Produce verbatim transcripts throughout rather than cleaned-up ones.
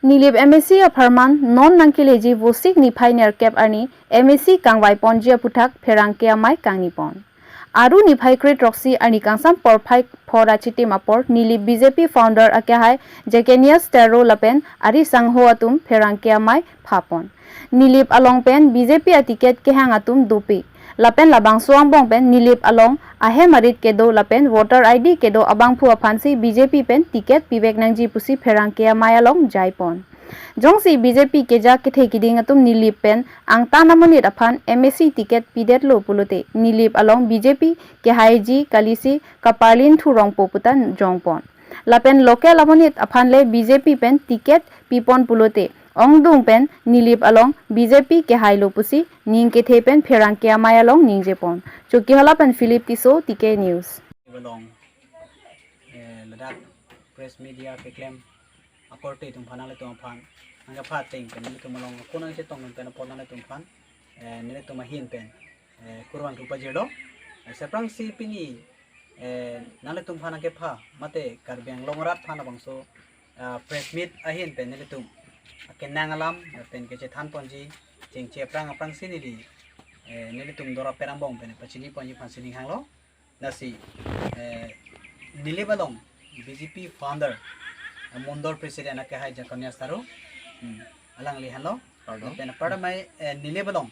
Nilip M A C apharman non nangkeleji Vosik niphai nerkep arni M A C kangvai ponji aputhak pherangke amei kangni pon. Aru niphai kre throksi arni kangsam porphai phor achitim apor Nilip B J P founder akehai Jaconius Terro lapen ari sangho atum pherangke amei pha pon. Nilip along pen B J P aticket kehang atum dopik. Lapen labangso angbong pen Nilip along ahem arit kedo lapen voter I D kedo abangphu aphansi B J P pen ticket pivek nangji pusi pherangke amei along jai pon. Jongsi B J P keja kethe kiding atum Nilip pen angtan amonit aphan M A C ticket pidetlo pulote Nilip along B J P kehaiji kalisi kaparlin thu rongpo puta jong pon. Lapen local amonit aphan le B J P pen ticket pipon pulote ongdung pen Nilip along B J P kehailo pusi ning kethe pen pherangke amei along ningje pon. Chokihola pen Philip Tisso, T K News. Along, eh, ladak press media keklem akorte atum aphan, nanglitum aphan nangkepha ateng pen nelitum along ako nangchetong pen apot nanglitum aphan, eh, nelitum ahin pen, eh, kurvangthu pajirlo. Eh, aphrangsi pini, eh, nanglitum aphan nangkepha mate Karbi Anglong arat aphan labangso, ah, press meet ahin pen nelitum akenang alam, eh, pen kechethan ponji chengche aphrang aphrangsi neli, eh, nelitum dora perambong pen pachini ponji aphansi ning hanglo. Lasi, eh, Nilip along B J P founder, eh, Mondol President akehai Jaconius Terro, hmm, alangli henlo. Pardon? Lapen apar amei, eh, Nilip along,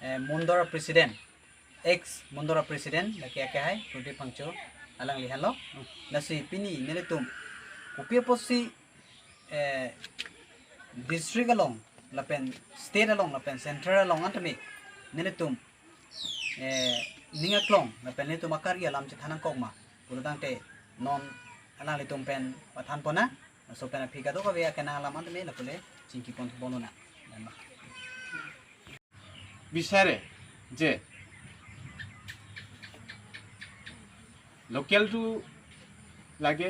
eh, Mondol President, ex Mondol President lake akehai Prodip Phangcho, alangli henlo. Lasi pini nelitum kopi apotsi, eh, district along lapen state along lapen central along antame nelitum, eh, ning aklong lapen nelitum akari alam chethan nangkok ma pulotangte non alanglitum pen pathan pon nang, laso pen aphi kadokave akenang alam antame lapu le chingki pon thu pon nang. Bisare je লোকেলটো লাগে,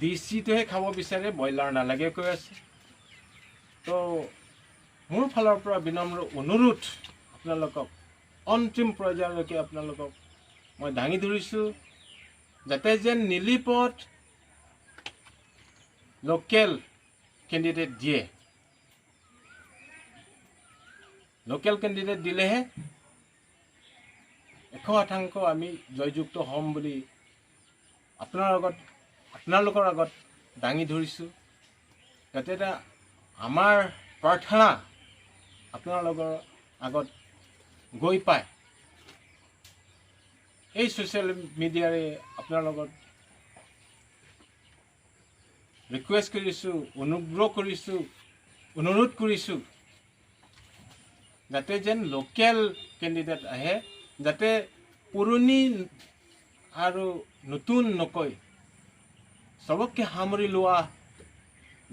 দেশীটোহে খাব বিচাৰে, ব্ৰইলাৰ নালাগে কৈ আছে। তো মোৰ ফালৰ পৰা বিনম্ৰ অনুৰোধ আপোনালোকক, অন্তিম পৰ্যায়লৈকে আপোনালোকক মই দাঙি ধৰিছোঁ, যাতে যেন নিলিপত লোকেল কেণ্ডিডেট দিয়ে। লোকেল কেণ্ডিডেট দিলেহে এশ শতাংশ আমি জয়যুক্ত হ'ম বুলি আপোনাৰ লগত, আপোনালোকৰ আগত দাঙি ধৰিছোঁ, যাতে এটা আমাৰ প্ৰাৰ্থনা আপোনালোকৰ আগত গৈ পায়। এই ছ'চিয়েল মিডিয়াৰে আপোনালোকক ৰিকুৱেষ্ট কৰিছোঁ, অনুগ্ৰহ কৰিছোঁ, অনুৰোধ কৰিছোঁ, যাতে যেন লোকেল কেণ্ডিডেট আহে, যাতে পুৰণি আৰু নতুন নকৈ চবকে সামৰি লোৱা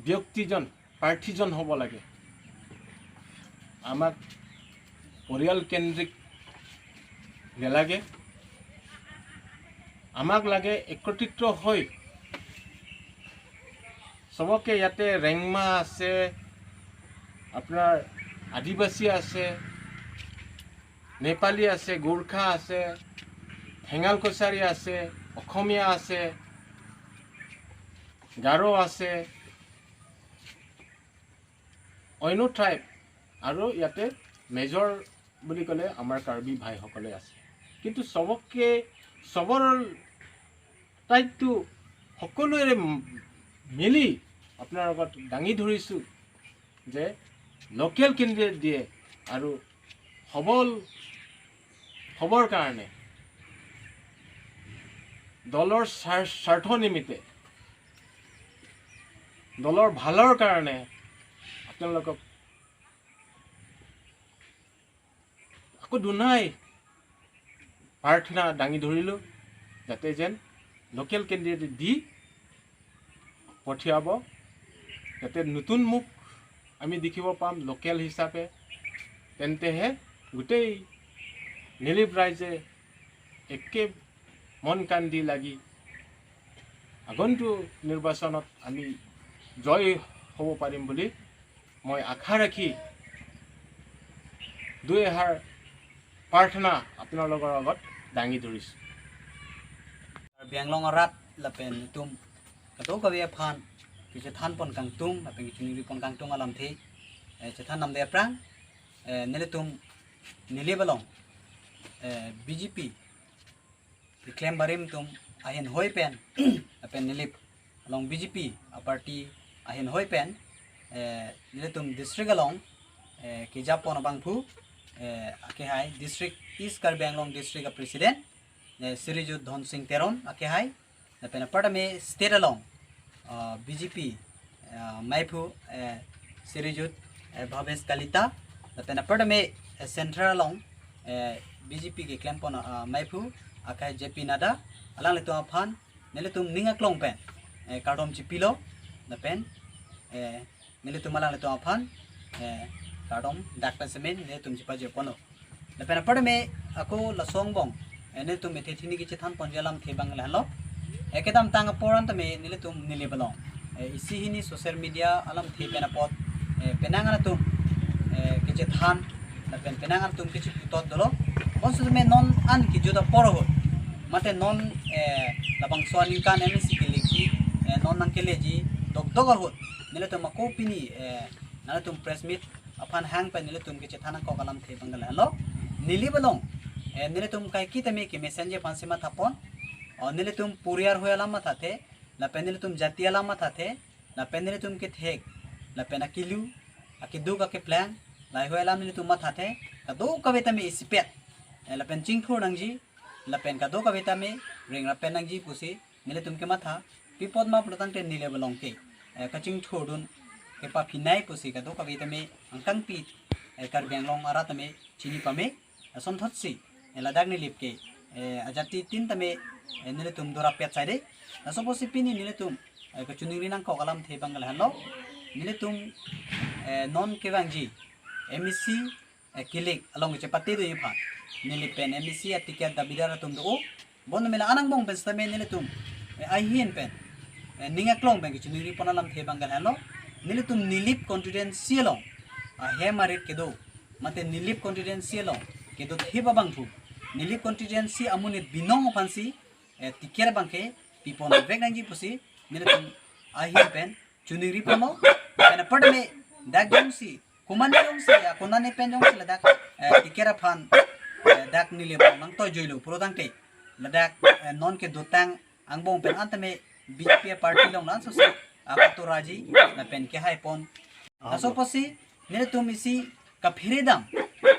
ব্যক্তিজন, প্ৰাৰ্থীজন হ'ব লাগে। আমাক পৰিয়াল কেন্দ্ৰিক নালাগে, আমাক লাগে একত্ৰিত হৈ চবকে। ইয়াতে ৰেংমা আছে, আপোনাৰ আদিবাসী আছে, নেপালী আছে, গোৰ্খা আছে, ঠেঙাল কছাৰী আছে, অসমীয়া আছে, গাৰো আছে, অন্য ট্ৰাইব, আৰু ইয়াতে মেজৰ বুলি ক'লে আমাৰ কাৰ্বি ভাইসকলে আছে। কিন্তু চবকে, চবৰ টাইপটো সকলোৰে মিলি আপোনাৰ আগত দাঙি ধৰিছোঁ যে লোকেল কেণ্ডিডেট দিয়ে আৰু সবল হ'বৰ কাৰণে, দলৰ স্বাৰ-, স্বাৰ্থ নিমিত্তে, দলৰ ভালৰ কাৰণে আপোনালোকক আকৌ দুনাই প্ৰাৰ্থনা দাঙি ধৰিলোঁ, যাতে যেন লোকেল কেণ্ডিডেট দি পঠিয়াব, যাতে নতুন মুখ আমি দেখিব পাম লোকেল হিচাপে। তেন্তেহে গোটেই নিলিপ ৰাইজে একে মন কাণ দি লাগি আগন্তুক নিৰ্বাচনত আমি জয় হ'ব পাৰিম বুলি মই আশা ৰাখি দুই এষাৰ প্ৰাৰ্থনা আপোনালোকৰ আগত দাঙি ধৰিছোঁ। Karbi Anglong arat lapen itum kadokave aphan kechethan pon kangtung, lapen kechiningri pon kangtung alamthe, eh, chethan namde aphrang, eh, nelitum Nilip along, eh, B J P keklem barim atum ahin hoi pen, lapen Nilip along B J P a-party ahin hoi pen, eh, nelitum district along, eh, kejapon abangphu, eh, akehai district East Karbi Anglong district a-president, eh, Srijut Dhonsing Teron akehai, lapen apar tame state along, ah, B J P, ah, maiphu, eh, Srijut, eh, Bhabesh Kalita, lapen apar tame, eh, central along, eh, B J P keklem pon, ah, maiphu akehai J P Nadda, alanglitum aphan nelitum ning aklong pen, eh, kardom chipilo, lapen, eh, nelitum alanglitum aphan, eh, kardom dak pen semin nelitum chipajir ponlo. Lapen apar tame ako laso angbong, eh, nelitum ethe thini kechethan ponji alamthe abang lahenlo. Eh, kedamtang apor an tame nelitum Nilip along, eh, isi hini social media alamthe pen apot, eh, penang an atum, eh, kechethan, lapen penang an atum kechiputot dolo. Bonsitame non an kejut apor ahut, mate non, eh, labangso aningkan M A C kelekji, eh, non nangkeleji dokdok ahut, nelitum ako pini, eh, nelitum press meet aphan hang pen nelitum kechethan nangkok alamthe abang lahenlo. Nilip along, eh, nelitum kaike tame kemesenji aphansi mathapon. O nelitum poriyar hoi alam mathathe, lapen nelitum jati alam mathathe, lapen nelitum kethek, lapen akilu, akeduk akeplang, lahei hoi alam nelitum mathathe, kadokave tame isipet, eh, lapen chingthur nangji, lapen kadokave tame ringrap pen nangji pusi nelitum kematha. Pi apot ma pulotangte Nilip along ke, eh, kachingthurdun kepaphinei pusi kadokave tame angkangpi, eh, Karbi Anglong arat tame chini pame. Asonthotsi, eh, ladak Nilip ke, eh, ajatitin tame, eh, nelitum dorap pet saide. Laso apotsi pini nelitum, eh, kachiningri nangkok alamthe abang lahenlo. Nelitum, eh, non kevangji M A C, eh, kelek along kechepate doji aphan, Nilip pen M A C aticket dabidar atum do. Bon mela anang angbong pen sitame nelitum, eh, ahin pen, eh, ning aklong pen kechiningri pon alamthe abang lahenlo. Nelitum Nilip constituency along ahem arit kedo, mate Nilip constituency along kedo thip abangphu, Nilip constituency amonit binong aphansi, eh, ticket abangke pipon vek nangji pusi nelitum ahin pen chiningri ponlo. Pen apar tame dak jongsi komatne jongsi, ya, konatne pen jongsi ladak, eh, ticket aphan, eh, dak Nilip along nangtoijoilo pulotangte, ladak, eh, non kedotang angbong pen an tame B J P a-party along langsose, ah, katoraji lapen kehai pon. Laso apotsi nelitum isi kaphere dam,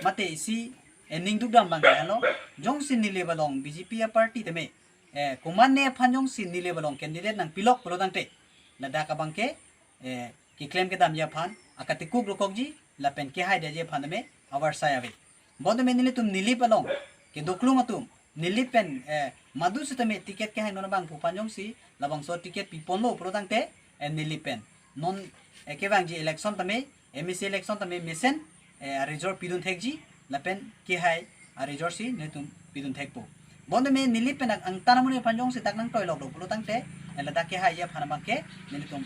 mate isi, eh, ningduk dam abang lahenlo. Jongsi Nilip along B J P a-party tame, eh, komatne aphan jongsi Nilip along candidate nangpilok pulotangte, ladak abangke, eh, keklem kedamji aphan akatikuk dokokji lapen kehaidetji aphan tame avarsai ave. Bon tame nelitum Nilip along kedoklung atum, Nilip pen, eh, madu sitame ticket kehangdun abangphu aphan jongsi labangso ticket piponlo pulotangte, eh, Nilip pen non, eh, kevangji election tame, M A C election tame mesen, eh, arijor pidun thekji, lapen kehai arijorsi nelitum pidun thekpo. Bon tame Nilip pen angtan amonit aphan jongsi dak nangtoiloklo pulotangte, eh, ladak kehaiji aphan abangke nelitum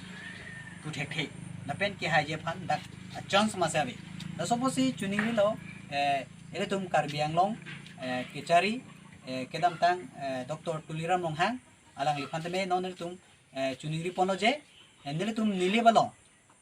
pu thekthe, lapen kehaiji aphan dak a-chance masi ave. Laso apotsi chiningrilo, eh, ilitum Karbi Anglong, eh, kechari, eh, kedamtang, eh, Doctor Tuliram Ronghang, alangliphan tame non nelitum, eh, chiningri ponlo je, eh, nelitum Nilip along,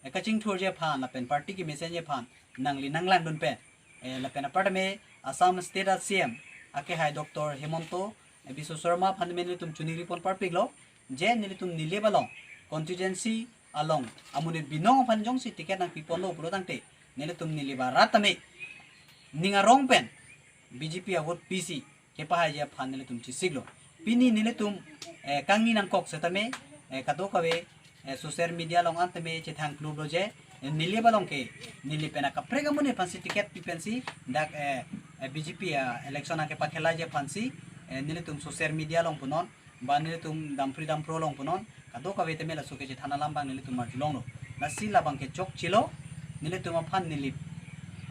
eh, kachingthurji aphan lapen party kemesenji aphan nangli nanglangdun pen, eh, lapen apar tame Assam State a-C M akehai Doctor Himanta, eh, Biswa Sarma aphan tame nelitum chiningri pon parpiklo je nelitum Nilip along constituency along amonit binong aphan jongsi ticket nangpiponlo pulotangte, nelitum Nilip arat tame ning arong pen B J P a-vote pisi kepahaiji aphan nelitum chesiklo. Pini nelitum, eh, kangni nangkok setame, eh, kadokave, eh, social media along an tame chethang klublo je, eh, Nilip along ke, Nilip pen akaprek amonit aphansi ticket pipensi dak, eh, eh, B J P a-election nangkepakhelaiji aphansi, eh, nelitum social media along punon, ba nelitum dampri damphro along punon, kadokave tame laso kechethan alam abang nelitum arjulonglo. Lasi labangke chokchelo, nelitum aphan Nilip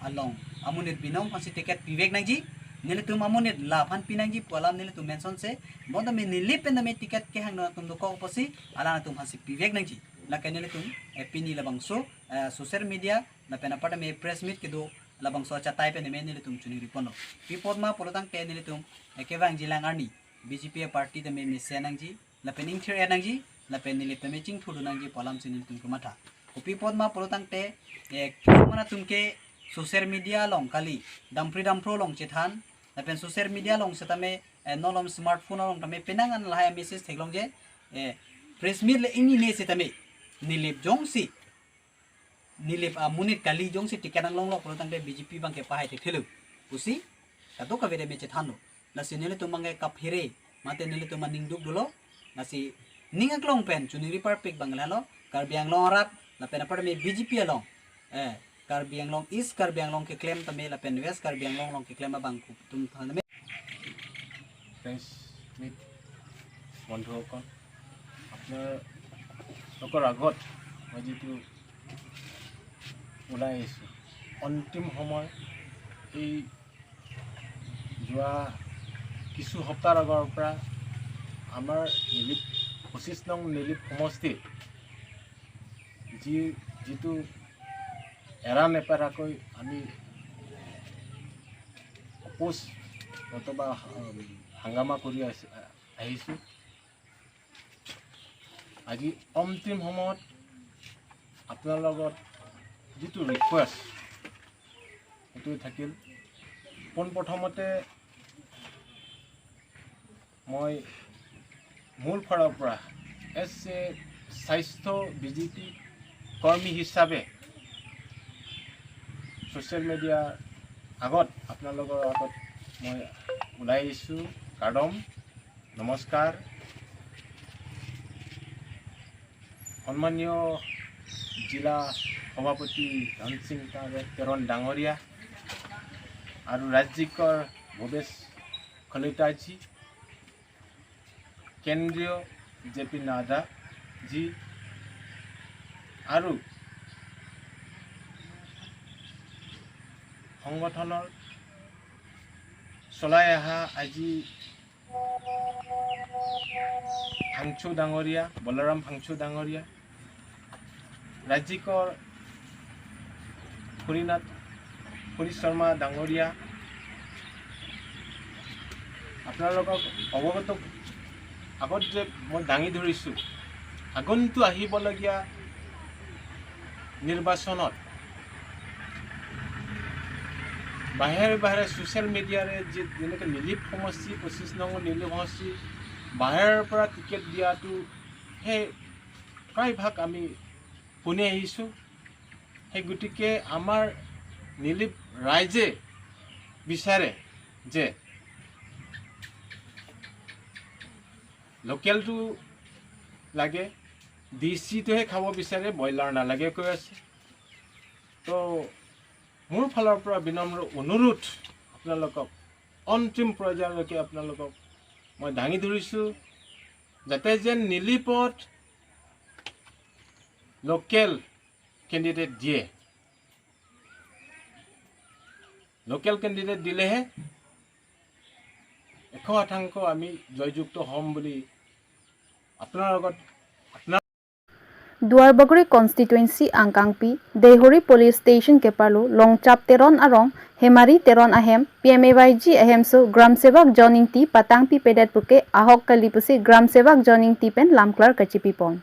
along amonit binong aphansi ticket pivek nangji, nelitum amonit laphan pinangji pu alam nelitum mensonse, bon tame Nilip pen tame ticket kehangdun atum dokok apotsi alangtum aphansi pivek nangji. Lake nelitum, eh, pini labangso, eh, social media lapen apar tame press meet kedo labangso achatai pen tame nelitum chiningri ponlo. Pi apot ma pulotangte nelitum, eh, kevangjilang arni B J P a-party tame mesen nangji lapen ingthir-et nangji, lapen Nilip tame chingthurdun nangji pu alamsi nelitum kematha. Kopi apot ma pulo tangte, eh, kisuman atum ke social media along kali, dampri damphro along chethan, lapen social media along setame, eh, nolom smartphone along tame penang an lahai message theklong je, eh, press meet le ingnine setame Nilip jongsi, Nilip amonit kali jongsi ticket nanglonglo pulo tangte B J P abangke pahai thekthelo pusi kadokave tame chethanlo. Lasi nelitum abangke kaphere, mate nelitum aning duk dolo. Lasi ning aklong pen choningri parpik abang lahelo, Karbi Anglong arat lapen apar tame B J P along, eh, Karbi Anglong East Karbi Anglong keklem tame lapen West Karbi Anglong along keklem abang atum tame. Press meet বন্ধুসকল, আপোনালোকৰ আগত মই যিটো ওলাই আহিছোঁ, অন্তিম সময়, এই যোৱা কিছু সপ্তাহৰ আগৰ পৰা আমাৰ নিলিপ, পঁচিছ নং নিলিপ সমষ্টিৰ যি, যিটো এৰা নেপেৰাকৈ আমি অপোজ নতুবা, উম, হাংগামা কৰি আছি-, আহিছোঁ। আজি অন্তিম সময়ত আপোনাৰ লগত যিটো ৰিকুৱেষ্ট, সেইটো থাকিল, পোনপ্ৰথমতে মই মোৰ ফালৰ পৰা এজ এ স্বাস্থ্য বিজেপি কৰ্মী হিচাপে ছ'চিয়েল মিডিয়াৰ আগত আপোনালোকৰ আগত মই ওলাই আহিছোঁ। কাৰ্ডম, নমস্কাৰ। সন্মানীয় জিলা সভাপতি ধনসিং তেৰণ ডাঙৰীয়া আৰু ৰাজ্যিকৰ ভৱেশ কলিতাজী, কেন্দ্ৰীয় জে পি নাড্ডাজী আৰু সংগঠনৰ চলাই অহা আজি ফাংচু ডাঙৰীয়া, বলৰাম ফাংচু ডাঙৰীয়া, ৰাজ্যিকৰ হৰিনাথ, হৰি শৰ্মা ডাঙৰীয়া, আপোনালোকক অৱগত আগত যে মই দাঙি ধৰিছোঁ, আগন্তুক আহিবলগীয়া নিৰ্বাচনত বাহিৰে বাহিৰে ছ'চিয়েল মিডিয়াৰে যি যেনেকে নিলিপ সমষ্টি, পঁচিছ নং নিলিপ সমষ্টি বাহিৰৰ পৰা টিকেট দিয়াটো সেই প্ৰায়ভাগ আমি শুনি আহিছোঁ। সেই গতিকে আমাৰ নিলিপ ৰাইজে বিচাৰে যে লোকেলটো লাগে, দেশীটোহে খাব বিচাৰে, ব্ৰইলাৰ নালাগে কৈ আছে। তো মোৰ ফালৰ পৰা বিনম্ৰ অনুৰোধ আপোনালোকক, অন্তিম পৰ্যায়লৈকে আপোনালোকক মই দাঙি ধৰিছোঁ, যাতে যেন নিলিপত লোকেল কেণ্ডিডেট দিয়ে। লোকেল কেণ্ডিডেট দিলেহে এশ শতাংশ আমি জয়যুক্ত হ'ম বুলি আপোনাৰ লগত, আপোনাৰ Duarbagori constituency angkangpi Deihori police station keparlo Longchap Teron arong Hemari Teron ahem P M A Y G ahemso Gram Sevak John Ingti patangpipedet puke ahok kali pusi Gram Sevak John Ingti pen lamklar kachipipon.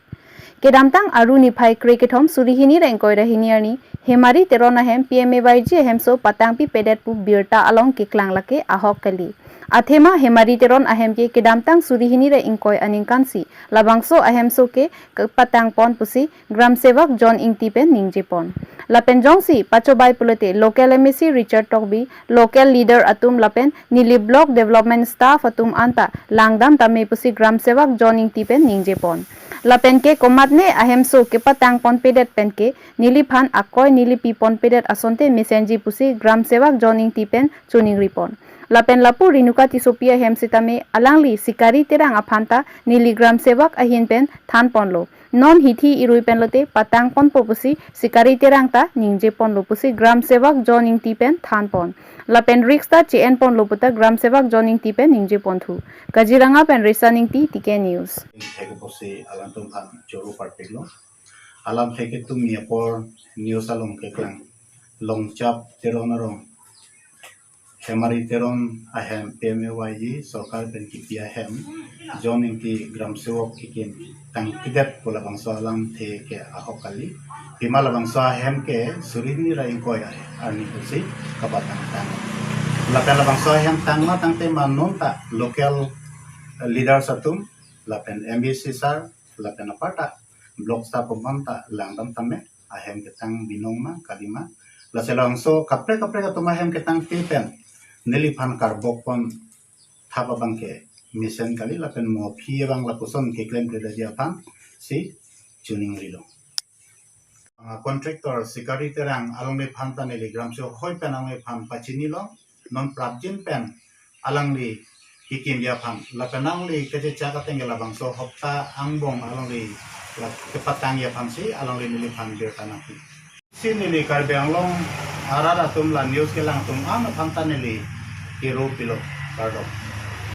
Kedamtang Aru niphai kre kethom suri hini ra ingkoi ra hini arni Hemari Teron ahem P M A Y G ahemso patangpipedet pu birta along keklang lake ahok kali. Athema Hemari Teron ahem ke kedamtang suri hini ra ingkoi aningkansi labangso ahemso ke kepatangpon pusi Gram Sevak John Ingti pen ningjepon. Lapen jongsi pachobai pulote local M A C Richard Tokbi, local leader atum lapen Nilip Block Development staff atum anta langdam tame pusi Gram Sevak John Ingti pen ningjepon. Lapen ke komatne ahemso kepatangponpedet pen ke Nilip aphan akoi Nilip piponpedet asonte mesenji pusi Gram Sevak John Ingti pen choningripon. Lapen lapu Renuka Tissopi ahem sitame alangli Sikari Terang aphanta neli Gram Sevak ahin pen thanponlo. Non hithi irui pen lote patangponpo pusi Sikari Terang ta ningjeponlo pusi Gram Sevak John Ingti pen thanpon. Lapen risk ta che-enponlo puta Gram Sevak John Ingti pen ningjeponthu. Kaziranga pen Resa Ingti, T K News. Thek pusi alangtum aphan choro parpiklo. Alam thek itum ni apor news along keklang. Longchap Teron arong Hemari Teron ahem P M A Y G sorkar pen kipi ahem John Ingti Gram Sevok kikim tangkidet pu labangso alamthe ke ahok kali. Pima labangso ahem ke suri hini ra ingkoi arni pusi kapatangtang. Lapen labangso ahem tangma tangte ma non ta local leaders atum lapen M A C sir lapen aparta block staff atum ta langdam tame ahem ketang binong ma kalima. Lasi labangso kaprek kaprek atum ahem ketangte pen neliphan karbok pon thap abang ke mesen kali lapen mo aphi abang lapuson keklem kledetji aphan si chiningrilo. Ah, contractor Sikari Terang alangliphan ta neli Gram Sevok hoi pen alangliphan pachinilo, non prapjin pen alangli kikimji aphan lapen alangli kachechak ateng ke labangso hopta angbong alangli la kepatangji aphan si alangli neliphan birta nangpi. Si neli Karbi Anglong arat atum la news kelang atum an aphan ta neli kero pilo, kardom.